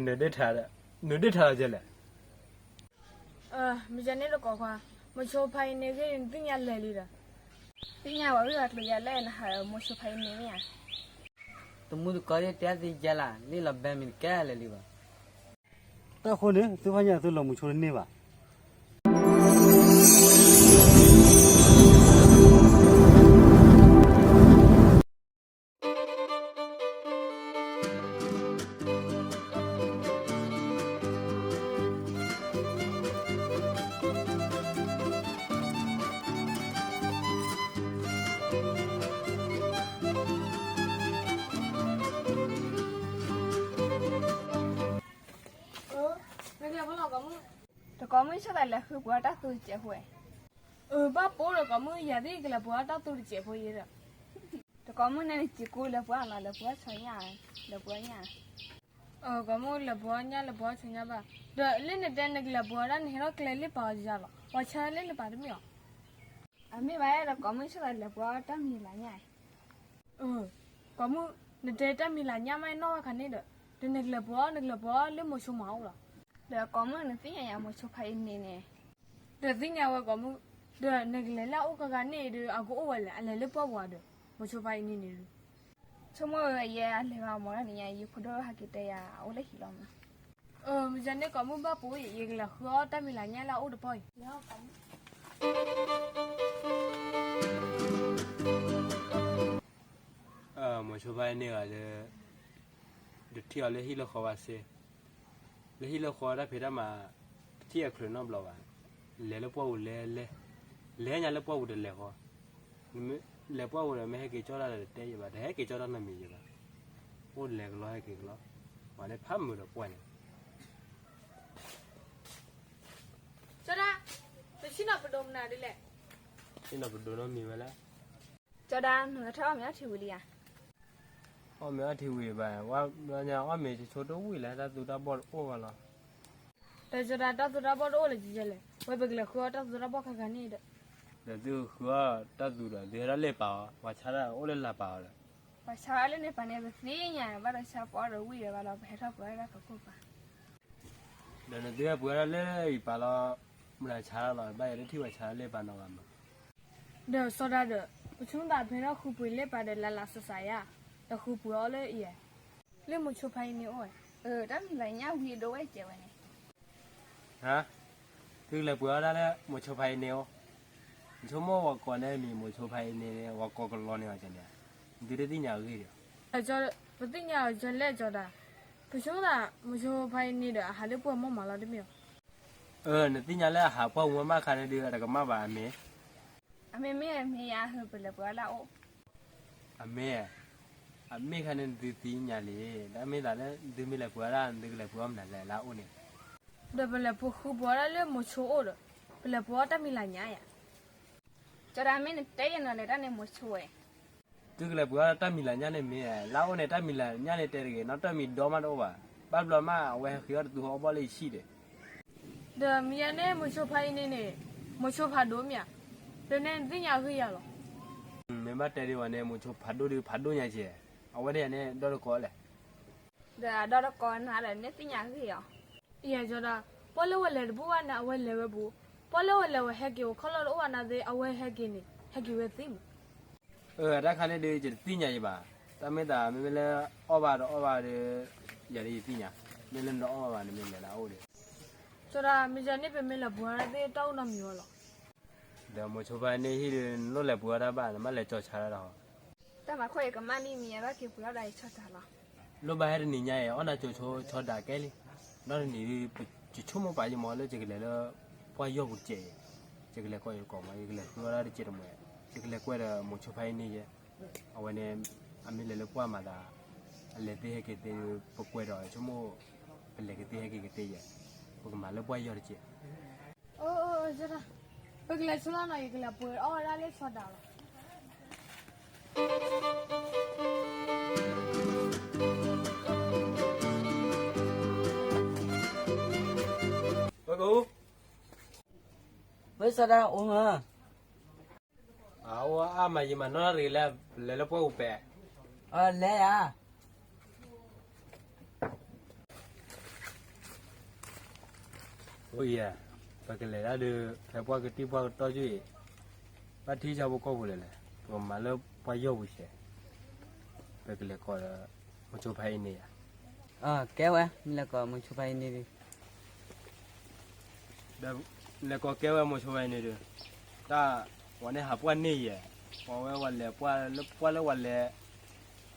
နဒ့ထါ, နဒ့ထါလီၤကဲလဲၣ်. မ့ၢ်ယန့ၣ်တကိးခွါ, မိၤဆိဖါအံၤန့ၣ်ဂ့ၢ် နသ့ၣ်ညါလဲၤလံဒီး, သ့ၣ်ညါဝဲဂ့ၢ်အကျိၤယၤလဲၣ်နဟးဒီးမိၤဆိဖါအံၤန့ၣ်မ့ၢ်ဧါ. တမူတကိးဒ်တဲသ့ကဲလၢ် လ့ၣ်လီၤဘဲမ့ၢ်တကဲလဲၤလံဘၣ်. တၢ်ဃိန့ၣ် သုဖးညါသုလီၤမိၤဆိတန့ၢ်ဘၣ်. တကိးမုၣ် ဆိသးလဲၤဃုပှ့ၤအီၣ်တၢ်သူတစဲးဖိဝဲ. အၢ ဘၣ်ပိာ်ဒီးကိးမုၣ် ယၤသ့ၣ်ကလဲၤပှ့ၤအီၣ်တၢ်သူတစဲးဖိယဲဒီး, တကိးမုၣ်န့ၣ်နစံးကိးလဲၤပှ့ၤအီၣ်လီၤ လဲၤပှ့ၤအီၣ်ဆီညၣ်, လဲၤပှ့ၤအီၣ်ညၣ်. ကိးမုၣ်လဲၤပှ့ၤအီၣ်ညၣ် လဲၤပှ့ၤအီၣ်ဆီညၣ်ဘၣ်, ဒီးလၢနတဲနကလဲၤပှ့ၤအီၣ်ဒၣ် နဟဲထီၣ်ကျဲလ့ၣ်ပာ်အီၤယၤလီၤ, ပှၤဆါလၢနပာ်တမ့ၢ်အီၤ. အမ့ၢ်ဘၣ်ဒီးကိးမုၣ် ဆိသးလဲၤပှ့ၤအီၣ်တၢ်မံၤလၤညၣ်. ကိးမုၣ် နတဲတၢ်မံၤလၤညၣ်မးနီၢ်ဝဲခါန့ၣ်ဒီး, ဒီးနကလဲၤပှ့ၤအီၣ် နကလဲၤပှ့ၤအီၣ်လၢမိၤဆိမၤအိၣ်လီၤ. ဒီးကိးမုၣ် နသ့ၣ်ညါယၤမိၤဆိဖါအံၤန့ၣ်န့ၣ်, ဒီးသ့ၣ်ညါဝဲကိးမုၣ်, ဒီးနကလဲၤလၢအအိၣ်ကဂၤန့ၣ်ဒီး အကအိၣ်ဝဲလဲၣ် အလဲၤလၢပှၢ်ပူၤဒီး, မိၤဆိဖါအံၤန့ၣ်န့ၣ်ဒီး, ဆိကမိၣ်ဝဲယဲအလဲၤဘၣ်မၤတၢ်န့ၣ်ညါ ယဖိဒိၣ်ဟဲက့ၤတဲယၤ အအိၣ်လၢဟံၣ်လီၤမး. မ့ၢ်ယန့ၣ်ကိးမုၣ်ဘၣ်ပိာ်အံၤ ယကလဲၤဃုအီၣ်တၢ်မံၤလၤညၣ်လၢအအိၣ်တပီၢ်အံၤ. မိၤဆိဖါအံၤန့ၣ်ဂၤလၢ တထံၣ်အီၤလၢဟံၣ်လၢဃီဘၣ်စ့, လၢဟံၣ်လၢဃီတၢ်ဖံးတၢ်မၤ တထံၣ်အချၢနီတဘျီဘၣ်, လဲၤလၢပှၢ်ပူၤလဲၤလဲၤ, လဲၤညါလၢပှၢ်ပူၤတလဲၤဃီ, လဲၤပှၢ်ပူၤဒီးမ့ၢ်ဟဲက့ၤကၠီၣ်တၢ်ဒီးတတဲယံၤဘၣ်, တဟဲက့ၤကၠီၣ်တၢ်နီတမံၤယံၤဘၣ်, အိၣ်လဲၤကလီဟဲက့ၤကလီ, ပှၤန့ၣ်ဖးမုာ်ဒီးပှၢ်န့ၣ် ကၠီဒၣ်, ပဆ့ၣ်နီၤပဒိးမနုၤဒ်လဲၣ်. ဆ့ၣ်နီၤပဒိးနီတမံၤဝဲလဲၣ်. ကၠီဒၣ် နကထီၣ်အီၣ်မ့ၤအီထံဝံၤလံဧါ. အီၣ်မ့ၤအီထံဝံၤဘၣ်, ဝဲညါအီၣ်မ့ၤဆိဆိတဝံၣ်လဲၣ်, တၢ်သူတၢ်ဘီၣ်တအိၣ်ဘၣ်လီၤ. ဒီးကၠီဒၣ် တၢ်သူတၢ်ဘီၣ်တအိၣ်လၢၤကလဲၣ်, ဝဲပကလဲၤဃုအီၣ်တၢ်သူတၢ်ဘီၣ်ခဲခါန့ၣ်ဒီး, ဒီးသုဃုအီၣ်တၢ်သူဒီး သုဟဲထီၣ်လ့ၣ်ပာ်အီၤ, ပှၤဆါတၢ်အိၣ်လၢလၢ်ပာ်အီၤဒီး, ပှၤဆါအီၣ်လၢန့ၣ်ပာ်န့ၣ် ပသ့ၣ်ညါဘၣ်ဒီး ဆါပီဒီးဝံၣ်ဒီးဘၣ်လီၤ, ပဟဲထီၣ်ပှ့ၤအီၣ်တၢ်ကကိၢ်ပာ် ဒီးနသုဟဲပှ့ၤအီၣ်တၢ်လၢအံၤပာ်လီၤ, မုၢ်နၤဆါလီၤ, ဘၣ်ယဲတထံၣ်ပှၤဆါလၢလ့ၣ်ပာ်နီတဂၤမး. ဒီးစီၤဒၤဒီး, ပဆိကမိၣ်သးပဟဲထီၣ်ဃုပှ့ၤလ့ၣ်ပာ်ဒီးလၢ်လၢ်စးစးယါ, ဒီးဃုပှ့ၤအီၣ်လၢအံၤ, လၢမိၤဆိဖါအံၤန့ၣ်အိၣ်ဝဲ, တၢ်မံၤလၤညၣ်ဝံၤဒိၣ်ဝဲကဲဝဲန့ၣ် သုကလဲၤပှ့ၤအီၣ်တၢ်လၢမိၤဆိဖါအံၤန့ၣ်အိၣ်, ဆိကမိၣ်ဝဲကိးန့ၣ်မံၤမိၤဆိဖါအံၤန့ၣ် ဝဲကိးကလီန့ၣ်အီၤန့ၣ်, သုတသ့ၣ်ညါအဂ့ၢ်ဒီး, ပသ့ၣ်ညါအီၤကလဲၣ်ကၠီဒၣ်, ပဆိကမိၣ်သးမိၤဆိဖါအံၤန့ၣ်ဒီး အဟးလၢပှၢ်မီၢ်မးလီၤတမ့ၢ်အီၤ. အၢ နသ့ၣ်ညါလၢအဟးပှၢ်မီၢ်မးခါန့ၣ်ဒီး အတကမၣ်ဘၣ်အမ့ၢ် အမ့ၢ်မ့ၢ်မ့ၢ်ယၤဟၢပလဲၤပှ့ၤအီၣ်လၢအအိၣ်, အမ့ၢ်, အမ့ၢ်ခါန့ၣ်သုသ့ၣ်ညါလံ, တၢ်မ့ၢ်သးလၢသုမ့ၢ်လဲၤပှ့ၤအီၣ်ဒၣ် သုကလဲၤပှ့ၤအီၣ်မနုၤလဲၣ်လၢအအိၣ်န့ၣ်, ဒီးပလဲၤပှ့ၤဃုပှ့ၤအီၣ်ဒၣ်လၢမိၤဆိအိၣ်ဒီး, ပလဲၤပှ့ၤအီၣ်တၢ်မံၤလၤညါယၤ ကၠီဒၣ်မ့ၢ်နတဲယဲနီၤလဲၣ် တၢ်န့ၣ်မိၤဆိဝဲ, သုကလဲၤပှ့ၤအီၣ်တၢ်မံၤလၤညၣ်န့ၣ်မ့ၢ်, လၢအအိၣ်န့ၣ် တၢ်မံၤလၤညၣ်န့ၣ်တဲတဂ့ၤ နီတမံၤဒီမးတအိၣ်ဘၣ်, ဘၣ်ဘျီမး အဝဲဟဲဃ့အီၣ်တသူဟီၣ်ဘီၣ်လၢယဆံၣ်ဒီး, ဒီးမ့ၢ်ယၤန့ၣ် မိၤဆိဖါအံၤန့ၣ်န့ၣ်, မိၤဆိဖးဒိၣ်မ့ၢ်ဧါ, ဒီးနဲနသ့ၣ်ညါအဂ့ၢ်ယၤလီၤ. မ့ၢ်ဘၣ်တဲဒ်ဝဲန့ၣ် မိၤဆိဖးဒိၣ်ဒီးဖးဒိၣ်ညါကဲ, အဝဲဒ်ယၤန့ၣ် ဒီတကိးလဲၣ် ဒီးအဒီတကိးနၤဒီး နသ့ၣ်ညါအဂ့ၢ်အီၤ, ယၤကၠီဒၣ်, ပှၤလၢဝဲလဲၤတဘူၣ်ဘၣ်န့ၣ် အဝဲလဲၤဝဲဘူး, ပှၤလၢဝဲလဲၤဝဲဟဲက့ၤဝဲခီၣ်လီၢ်တအိၣ်ဘၣ်န့ၣ်သ့ၣ် အဝဲဟဲက့ၤန့ၣ် ဟဲက့ၤဝဲသ့မး. အၢ တၢ်ခါန့ၣ်ဒီး ယတသ့ၣ်ညါယဘၣ်, တၢ်မ့ၢ်သးမ့မ့ၢ်လၢအီၣ်ဘၣ်တအီၣ်ဘၣ်ဒီး, ယၤဒီးယသ့ၣ်ညါ, မ့ၢ်လၢနတအီၣ်ဘၣ်ဘၣ် နမ့ၢ်လဲၤလၢအအိၣ်ဒီး, ကၠီဒၣ် မ့ၢ်ယၤန့ၣ် ပမ့ၢ်လဲၤပှ့ၤအီၣ်ဒၣ်သ့ၣ်တၢ်အိၣ်နီတမံၤဝဲလီၤ. ဒီးမိၤဆိဖါန့ၣ်ဟံၣ်ဒီး နလိၣ်လဲၤပှ့ၤအီၣ်တၢ်ဘၣ် နဘၣ်လဲၤကၠီဆါတၢ်ဒီး တၢ်မၤခိၣ်အံၤကမၣ်န့ၢ်မံၤ ယဘၣ်က့ၤပှ့ၤအီၣ်ဒၣ်ယဆီတၢ်လီၤ. လိၣ်ဘၣ်ဟဲတနံၤညါအံၤ အီၣ်နၤကၠိဆိဆီဒၣ်ကဲလံ, ဒီးတနံၤဒုး ယဆိကမိၣ်ပာ်ယမီၤလၢယကလဲၤလၢ ပှၢ်ယီၢ်ပူၤတစဲးအံၤ, ယကလဲၤကိးယကိးမး ယကလဲၤဃုအီၣ်ဒၣ်တစဲးတမှဲး, ယကလဲၤကွဲဒီးမိၤဆိဖါအံၤန့ၣ်ယဲ, အဝဲန့ၣ် အမ့ၢ်လဲၤလၢပှၢ်မၤသး, အလဲၤသ့ဟဲက့ၤသ့ ပကွဲးဒီးဆိကမိၣ်, ပလဲၤကသ့ဟဲက့ၤကသ့ယဲ, ပကမၤလၢပှၢ်ယီၢ်တစဲး အၢ အၢ ပကလဲၤဆိလီၤနီၤ ယကလဲၤပှ့ၤအီၣ်ဝဲဒၣ်လၢဆီဒၣ်လီၤ. ဝဲဆီဒၣ်အိၣ်မး, အအိၣ်အါမး ယမၤနီၣ်တၢ်တဂ့ၤလၢ လဲၤလၢပှၢ်ပူၤပဲ, လဲၤဧါ. အိၣ်ယဲ, ပကလဲၤဒၣ်ဒီး ဖဲပှၢ်ကတံၢ်ပှၢ်ကတီၢ်ကၠိအံၤ, ဘၣ်ထံၣ်ဆၣ်ဖိကီၢ်ဖိလဲၣ်လဲၣ်, ပကမၤလၢပှၢ်ယီၢ်ပူၤဆဲး, ပကလဲၤကိးဒီး မိၤဆိဖါအံၤန့ၣ်ယၤ, ကဲဝဲ မ့ၢ်လဲၤကိးမိၤဆိဖါအံၤန့ၣ်ဒီး လဲၤကိးကဲဝဲမိၤဆိဖါအံၤန့ၣ်ဒီး, တၢ်, ဝဲန့ၣ်ဟးပှၢ်န့ၢ်ယဲ, ပှၤဝဲဝဲလဲၤပှၢ်လၢပှၢ်လၢဝဲလဲၤ,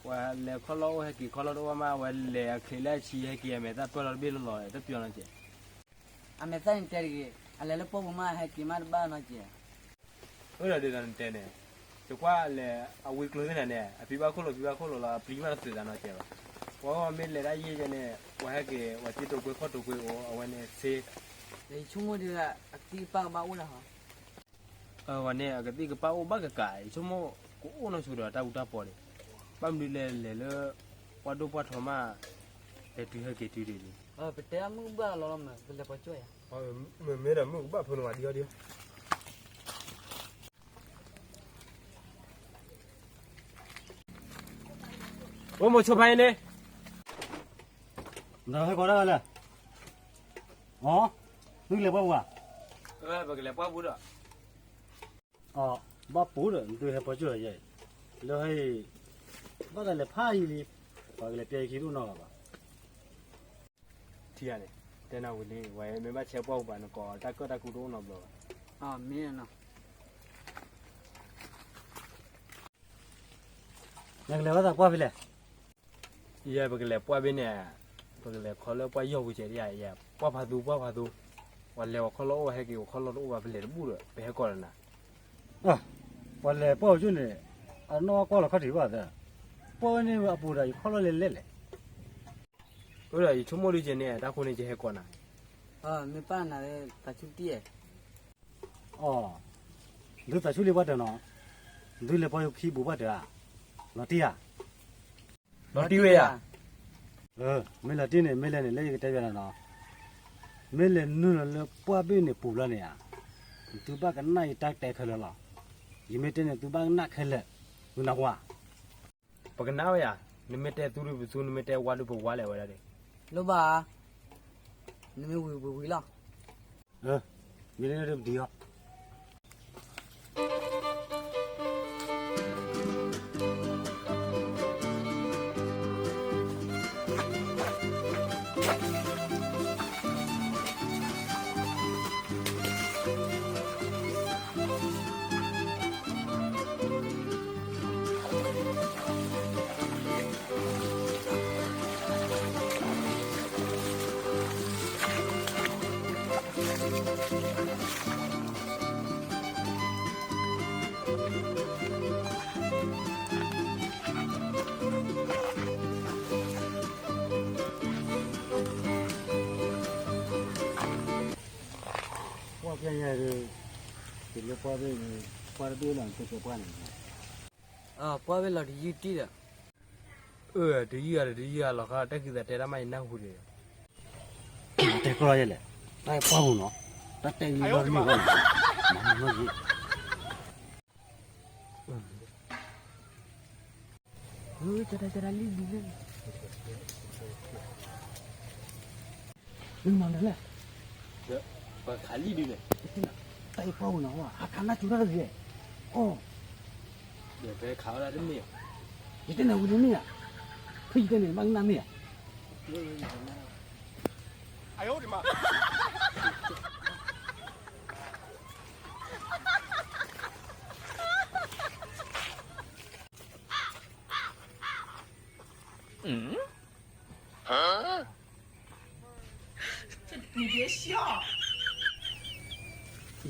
ဝဲလဲၤခီၣ်လီၢ်အိၣ်ဟဲက့ၤခီၣ်လီၢ်တအိၣ်ဘၣ်မး ဝဲလဲၤအချံးလၢအဆံးဟဲက့ၤအမဲာ်သၣ်ပၢၢ်လီၤတဘ့ၣ်လီၤလီၤ တပျီနီၤကဲး, အမဲာ်သၣ်န့ၣ်တဲတဂ့ၤ, အလဲၤလၢပှၢ်ပူၤမးဟဲက့ၤမးတဘၣ်နီၤကဲး အၢၣ်ဒီးဒ်သိးနတဲန့ၣ်, ယကွၢ်လဲၤအဝံကျိသ့ၣ်နၤန့ၣ် အဖံဘၣ်ခိၣ်လိာ်ဖံဘၣ်ခိၣ်လိာ်လီၤ အပျံၤမးတသုးသးနီၤကဲးဘၣ်, ပှၤမ့ၢ်လဲၤဒၣ်ယဲၢ်ယဲၢ်န့ၣ် ပှၤဟဲက့ၤ ပှၤတံၤတိာ်ကွ့ခီၣ်တိာ်ကွ့အိၣ် အဝဲန့ၣ်ဆ့, ယဆိကမိၣ်ဒ်အကသံၣ်ကပၣ်ကဘၣ်အိၣ်လၢဟီ အဝဲန့ၣ် အကသံၣ်ကပၣ်အိၣ်ဘၣ်ကကး ယဆိကမိၣ် ကအိၣ်နီၢ်ဆိဒီးတၢ်အူတၢ်ပီၤန့ၣ်, ဘၣ်မနုၤလဲၤလဲၤလၢ ပှၢ်ဒိၣ်ပှၢ်ထီမး, လဲၤတုၤဟဲက့ၤတုၤဒ်န့ၣ်, ပတဲမုၢ်ကဘၣ်လီၤလီၤမး ပလဲၤပှၤကၠိၣ်ယၤ, မ့ၢ်ဒီးမုၢ်ကဘၣ်ဖိနဝၤဒံအီၤဒံ အိၣ်မိၤဆိဖါအံၤန့ၣ်, နဟဲကိးဒၣ်ဝဲလဲၣ်, အ, သုကလဲၤပှၢ်ပူၤဧါ, ပကလဲၤပှၢ်ပူၤဒီး, ဘၣ်ပူၤဒီး နသုဟဲပှၢ်ကၠိၣ်လီၤယဲၢ်, လၢဟဲအံၤ, ဘၣ်သးလဲၤဖးယံၤလံ, ပှၤကလဲၤပျဲယခံတအိၣ်နီတဂၤဘၣ် ထံဂၤန့ၣ်, တဲနၤဝံၤလံ ဝဲမ့ၢ်ဘၣ်ဆဲပှၢ်ပူၤဘၣ်နကိးတၢ်ကၢၣ်တၢ်ကူတအိၣ်နီတဘျီဘၣ်, မ့ၢ်နီၤ, နကလဲၤဝဲသးပှၢ်ဖဲလဲၣ်, ယဲပကလဲၤပှၢ်ဘ့ၣ်န့ၣ်, ပကလဲၤခီလၢပှၢ်ယီၢ်ပူၤကဲးဒ်ယဲၢ်, ပှၢ်ဖးသူပှၢ်ဖးသူ, ပှၤလဲၤဝဲခီၣ်လီၢ်အိၣ်ဝဲဟဲက့ၤဝဲခီၣ်လီၢ်တအိၣ်ဘၣ် ပလဲၤတဘူၣ်ဒီး ပဟဲကိးဒီးနၤ ပှၤလဲၤပှၢ်ပူၤကၠိၣ်န့ၣ်, အနီၢ်ကွၢ်လီၤခီၣ်ထံးဘၣ်သၢ, ပှၢ်ဝဲန့ၣ်အပူၤဒီး ယခီၣ်လီၢ်လဲၤလဲၣ်လဲၣ်, အၢဒီးယဆိကမိၣ်ဒ်ကဲးန့ၣ် တၢ်ဃိန့ၣ်ယဟဲကိးနၤ, မ့ၢ်ပၢ်နၤလၢသးဆူၣ်တံၢ်, အ, ဒုးသးဆူၣ်လံပှၢ်တၢၢ်နီၤ, ဒုးလဲၤပှၢ်ယိခံပူၤပှၢ်တၢၢ်ဧါ, လီၤတံၢ်ဧါ လီၤတံၢ်ဝဲယၤ, မ့ၢ်လီၤတံၢ်န့ၣ် မ့ၢ်လဲၣ်န့ၣ် လၢယကတဲဘၣ်နၤနီၤ, မ့ၢ်လဲၤနုာ်လီၤလၢပှၢ်ဘ့ၣ်န့ၣ်ပူၤလီၤန့ၣ်ဧါ, သုဘၣ်ကနၣ်ယတၢ်တဲခဲလၢာ်လီၤ, ယမ့ၢ်တဲန့ၣ် သုဘၣ်ကနၣ်ခဲလၢာ်, သုနၢ်ဟူဧါ, ပကနၣ်ဝဲယၤ, နမ့ၢ်တဲသူဒုးပသူ နမ့ၢ်တဲဝါဒုးပဝါလဲၣ်ဝဲဒၣ်ဒီး, လိၣ်ဘၣ်, နမ့ၢ်ဝံၤဝံၤဝံၤလီၤ မ့ၢ်လၢဒ်ပဒံအီၤ ပှၢ်ပျဲညါဒီး, တလၢပှၢ်ဘ့ၣ်န့ၣ်, ပှၢ်တဘ့ၣ်လီၤန့ၣ်, ပှၢ်ဘ့ၣ်လီၤတယုၢ်တံၢ်ဒီး, အၢ တယုၢ်ဧါ တယုၢ်ဧါလီၤဃီ တၢ်ခံသးတဲတၢ်မးယနၢ်ဟူဒီး, တဲကြၢးယဲလဲၣ်, တၢ်ပှၢ်ပူၤနီၤ, တၢ်တဲလံလီၤတမ့ၢ်ဘၣ်, မၤမၤယံၤ မ့ၢ်မၤမနုၤလဲၣ်, ပခးလံဒုးန့ၣ်, တၢ်အံၤပှၢ်ပူၤနီၤ ဟးခးနၢ်ကၠိတၢ်တဂ့ၤ, အိၣ်, ဒီးပခးဝဲဒၣ်တမ့ၢ်, ယတဲနၤဝံၤလံမ့ၢ်ဧါ, ဖဲယတဲန့ၣ် ဘၣ်ကနၣ်မ့ၢ်ဧါ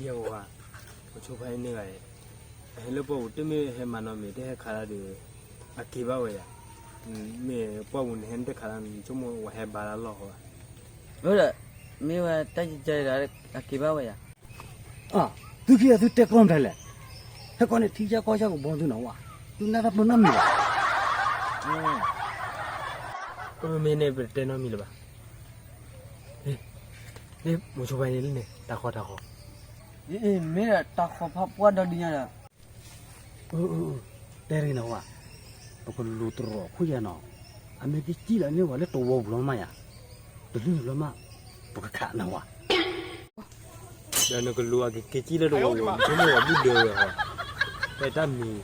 ယဲဝဲ, ပဆိဖဲအံၤန့ၣ်ဂၤအံၤ, အဟဲလၢပှၢ်ပူၤတမ့ၢ်ဟဲမၤနီတမံၤ တဟဲခးတၢ်ဒီး, အက့ၤဘၣ်ဝဲယၤ, မ့ၢ်ပှၢ်ပူၤန့ၣ်ဟဲတခးတၢ်န့ၣ် ဆိကမိၣ်ဝဲဟဲဘါလၢလီၢ်ဃီဘၣ်, မ့ၢ်ဝဲတၢ်ကကဲဒီး, အက့ၤဘၣ်ဝဲယၤ သုခံဂၤသုတဲကျီၢ်မတၤလဲၣ်, ဟဲကီးန့ၣ်ထံဆၢကီၢ်ဆၢကဘီသုနီၤဝဲ, သုနၢ်တၢ်ပၢနၢ်မံၤဘၣ်, မ့ၢ်န့ၣ်ပတဲနီတမံၤလၢၤဘၣ်, မိၤဆိဖဲန့ၣ်လၢန့ၣ် တၢ်ဃီတၢ်ဃီ, မ့ၢ်ဒီးတၢ်ဃီဖးပှၢ်ဒီဒုညါဒီး, တဲရံနီၤဝဲ, ပကလူၤတရီးခိၣ်ယဲနီၤ, အမ့ၢ်ကစံၣ်လီၤန့ၢ်ဝဲလၢတဝီပူၤလီၤမးယၤ, တလုၢ်လီၤမး, ပကခးနီၤဝဲ ဒီးနကလူၤအက့ၤက့ၤကံလၢတဝီပူၤ နဆိကမိၣ်ဝဲဘုဒၢဝဲဟီ, ဖဲတၢ်မံၤ,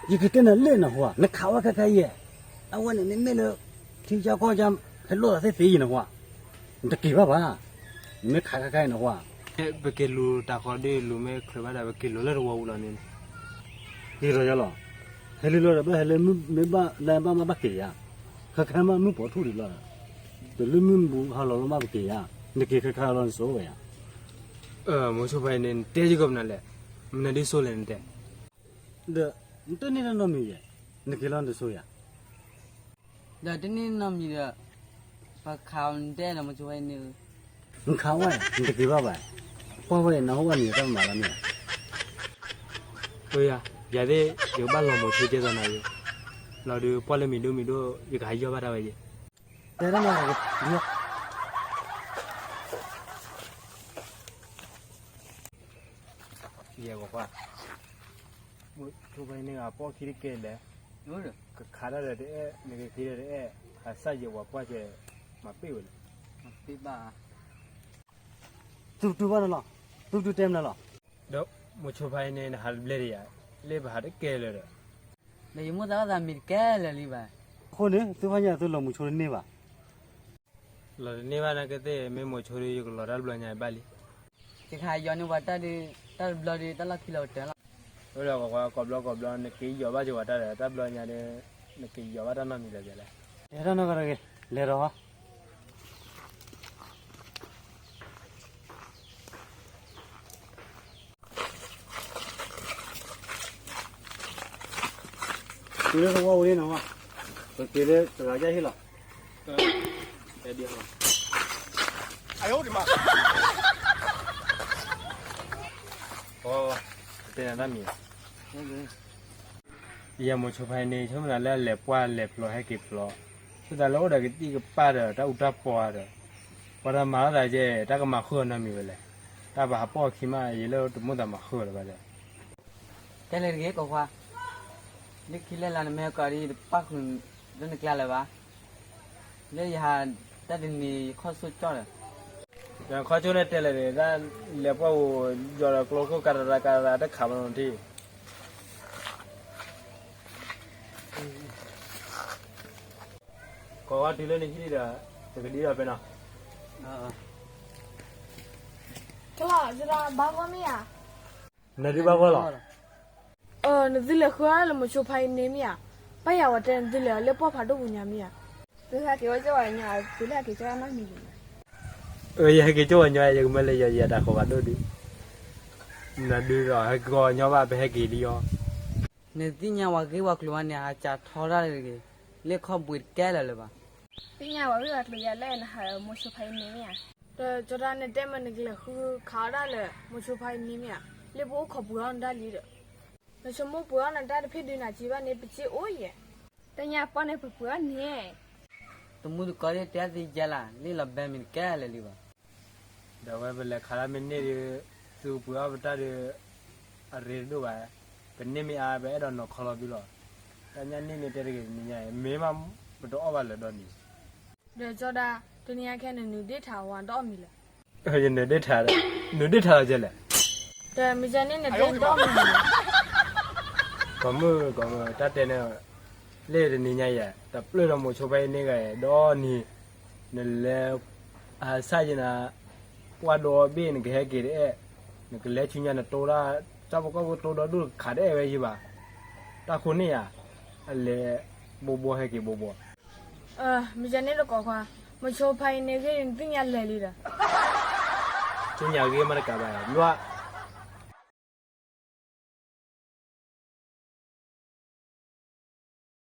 ယကတဲနၤလၢနဟူဧါ, နခးဝဲခဲခါယဲၢ်, အဝဲန့ၣ်မ့မ့ၢ်လၢ ထံကီၢ်ကီၢ်ကၢ ဟဲလိၣ်သးသ့သ့ယဲၢ်နဟူဧါ, နတက့ၤဘၣ်ဘၣ်, နမ့ၢ်ခးခဲခါယဲၢ်နဟူဧါ, ပက့ၤလူၤတၢ်ဃီဒ်လူၤမ့ၢ်ချုးဘၣ်ဒီး ပက့ၤလူၤလၢတဝီပူၤလီၤန့ၣ်, က့ၤထီၣ်ယၤလီၤ, ဟဲလၢလီၤဒီး ဘၣ်ဟဲလၢမုၢ်မ့ၢ်ဘၣ်လၢဘၣ်မးဘၣ်က့ၤယၤ, ခဲခါမးမုၢ်ပိာ်ထူၣ်ဒံးလီၤ, တလၢမုၢ်ဘူးဟါလီၤလီၤမးပက့ၤယၤ, နက့ၤခဲခါလီၤနစိဝဲယၤ, မိၤဆိဖါအံၤန့ၣ် နတဲယကီၢ်ပနၤလဲၣ်, မနုၤဒ်စိလဲၣ်နတဲ ဒီး နတန့ၢ်တၢ်နီတမံၤယဲၢ်, နက့ၤလီၤနတစိယၤ, ဒီးတန့ၢ်နီတမံၤဒီး ပခးအီၤနတဲဒီးမိၤဆိဖါအံၤန့ၣ်, နခးဝဲ နတက့ၤဘၣ်ဘၣ်, ကွၢ်ဝဲနဟူဘၣ်န့ၣ်တၢ်မၤလီၤမ့ၢ်ဧါ, ယၤ, ယၤသ့ၣ် ယကဘၣ်လီၤမိၤဆိကဲသိးနၤယဲၢ်, လီၤဒုးပှၢ်လၢမံၤဒိၣ်မံၤဒိၣ် ယကဟးယီၢ်ဘၣ်တၢ်ဝဲယဲၢ်, တဲတၢ်နီတဂၤ, ယဲၢ်ကွၢ်ကွၢ်, မိၤဆိဖါအံၤန့ၣ် အပီၢ်ခံတကဲလဲၣ်, ကခးတၢ်ဒီးတအဲၣ် နကက့ၤဒီးတအဲၣ်, ဟးစၢ်ယဲၢ်ဝဲပှၢ်ကဲ, မၤပ့ၢ်ဝဲလဲၣ်, မၤပ့ၢ်ဘၣ်, သူၣ်တူၢ်ဘၣ်နလီၤ, သူၣ်တူၢ်တဲမနုၤလီၤ, ဒီးမိၤဆိဖါအံၤန့ၣ် နဟးတဘျဲၣ်ဒံးယၤ, လၢပဟးတကဲလၢာ်ဒီး ဒီးယမိၣ်သးဘၣ်သးမံၤတကဲလၢာ်လံဘၣ်, အဃိန့ၣ် သုဖါညါသုလီၤမိၤဆိတန့ၢ်ဘၣ် လီၤတန့ၢ်ဘၣ်နာ်က့သ့ၣ် မ့ၢ်မိၤဆိဒီး ယကလီၤတၢ်တဘျီညါဘၣ်လံ. ယကဟးယီၤန့ၢ်ပှၤတၢ်ဒီး တၢ်တဘျီဒီး တၢ်လီၢ်ခံလီၤကတၢၢ်လီၤ. အိၣ်ဒီး ကိးဘျီကိးဘျီ နက့ၤယီၤဘၣ်က့ၤပှၤတၢ်ဒီး တၢ်ဘျီညါဒီး နက့ၤယီၤဘၣ်တၢ်နီတမံၤလၢၤလဲၣ်. လဲၤတၢ်နီၢ်ကီၢ်တဂ့ၤ လဲၤဒီး တုၤလၢသဝီပူၤန့ၣ်နီၤ, ပက့ၤလၢတဂၤယဲၢ်ဟ့ၣ်လီၤ. တဲနၤတၢ်မံၤ, ယမိၤဆိဖါအံၤန့ၣ် ဆိကမိၣ်သးလၢအလဲၤပှၢ်လဲၤဖျိဟဲက့ၤဖျိ, ဆိသးလၢအိၣ်ဒီးကသံၣ်ကပၢ်ဒီး တၢ်အူတၢ်ပီဒီး ပှၤတမၤထီၣ်သးကဲ တၢ်ကမၤဃုာ်အီၤနီတမံၤဝဲလဲၣ်. တၢ်ပဟးပိာ်အခံမး ယလၢတမိၣ်သးမၤဃုာ်လၢၤဘၣ်ဒီး တဲလဲၤတဂ့ၤကိးခွါ, လၢခံလၢ်လၢ်နမ့ၢ်ဟဲကီးဒီး ယတပၣ်ဃုာ်လၢနကျါလၢၤဘၣ်. လၢယဟးတၢ်တနံၤယခီၣ်ဆိကၠီၣ်ဒီး, ယခီၣ်ဆိန့ၣ်တဲလဲၤတဂ့ၤ, တၢ်လဲၤပှၢ်ပူၤ ယီၤဒီးကျိခိၣ်ကၤရၤရၤကၤရၤ တခးမနီၤထံ ကိးဝဲတုၤလၢနဟံၣ်ဒီး တကဒံဒီးဖဲနီၤ. ကလီၤ ယဘါဂီၢ်မ့ၢ်ဧါ. နဒုးဘါဂီၢ်လီၤ. နသုလဲၤဃုအီၣ်လၢမိၤဆိဖါအံၤန့ၣ်မ့ၢ်ဧါ. ဘၣ်ယၤဝဲတဲနသုလဲၤအီၤလၢပှၢ်ဖးဒိၣ်ပူၤညါမ့ၢ်ဧါ. သုဟဲက့ၤဝဲကၠီဝဲညီ, သုလဲၤဟဲက့ၤကၠီဝဲနီတမံၤ. ယဟဲက့ၤကၠီဝဲညီ ယကမၢလဲၤယီၤယၤတၢ်ဃီၤဖးဒိၣ်ဒုး, နဒုးဒီးဟဲက့ၤကၠီဝဲညီဘၣ် ပဟဲက့ၤလံအီၤ. နသ့ၣ်ညါပှၤဂ့ၢ်ပှၤကျိၤဝဲန့ၣ် အစးထီတၢ်တဂ့ၤ, လၢခီၣ်ဘှံးတကဲလၢာ်လၢၤဘၣ်. သ့ၣ်ညါပှၤဂ့ၢ်ပှၤကျိၤယၤလၢနဟးမိၤဆိဖါအံၤန့ၣ်မ့ၢ်ဧါ. ဒီးကၠီဒၣ်နတဲမ့ၢ်နကလဲၤဃုခးအီၣ်ဒၣ်လၢ မိၤဆိဖါအံၤန့ၣ်မ့ၢ်ဧါ, လၢပအိၣ်ခိးပှ့ၤအီၣ်နတၢ်လံဒီး, နဆိကမိၣ်ပှ့ၤအီၣ်နတၢ်တဖ့ၣ်ဒုးနၤက့ဘၣ်န့ၣ် ပစ့အိၣ်ယဲၢ်. တၢ်ညါပီၢ်န့ၣ်ပပှ့ၤအီၣ်န့ၣ် တမူတကိးဒ်တဲသ့ယဲၢ်လၢ် လၢလီၤဘဲမံၤတကဲလၢာ်လံဘၣ်. ဒီးဝဲပလဲၤခးတၢ်မ့ၢ်န့ၢ်ဒီး သုကပှ့ၤအီၣ်ပတၢ်ဒီး အရ့တဒိၣ်ဘၣ်, ပန့ၢ်မ့ၢ်အါ ပအဲၣ်ဒိးနီၤခီလီၤသုလီၤ. တၢ်ညါန့ၢ်န့ၣ်တဲတဂ့ၤတနံၤညါအံၤ မ့ၢ်မး ပတအီၣ်ဘၣ်လၢၤဒီနံၤ. ဒီးကၠီဒၣ် တနံၤညါခဲနနုာ်ဒ့ၣ်ထးဝဲတအီၣ်မံၤလၢၤ. ယနုာ်ဒ့ၣ်ထး, နုာ်ဒ့ၣ်ထးလီၤကဲလဲၣ်. ဒီးမ့ၢ်ကဲန့ၣ်နဒ့ၣ်တအီၣ်မံၤလၢၤ. ကိးမုၢ်ကိးမုၢ် တၢ်တဲန့ၣ် လၢတနံၤညါအံၤ တပျၢၢ်ဒီးမိၤဆိဖါအံၤန့ၢ်ဂၤအံၤ ဒီနံၤ နလဲၤ ဟးစၢ်ယနၤ ပှၢ်ဒိအီဘ့ၣ် နကဟဲက့ၤတအဲၣ်, နကလဲၤဆူညါနတိၢ်တၢ် တၢ်ပကီၢ်ပတိၢ်ဒီဒူၣ်တခးတအဲၣ်ဝဲယံၤဘၣ်. တၢ်ဃိန့ၣ်ဧါ, အလဲၤဘိဘိဟဲက့ၤဘိဘိ. မ့ၢ်ကဲန့ၣ်တကိးခွါ, မိၤဆိဖါအံၤန့ၣ်ဂ့ၢ်နသ့ၣ်ညါလဲၤလံဒီး. သ့ၣ်ညါဂ့ၢ်မးတကးဘၣ်, လွၢ်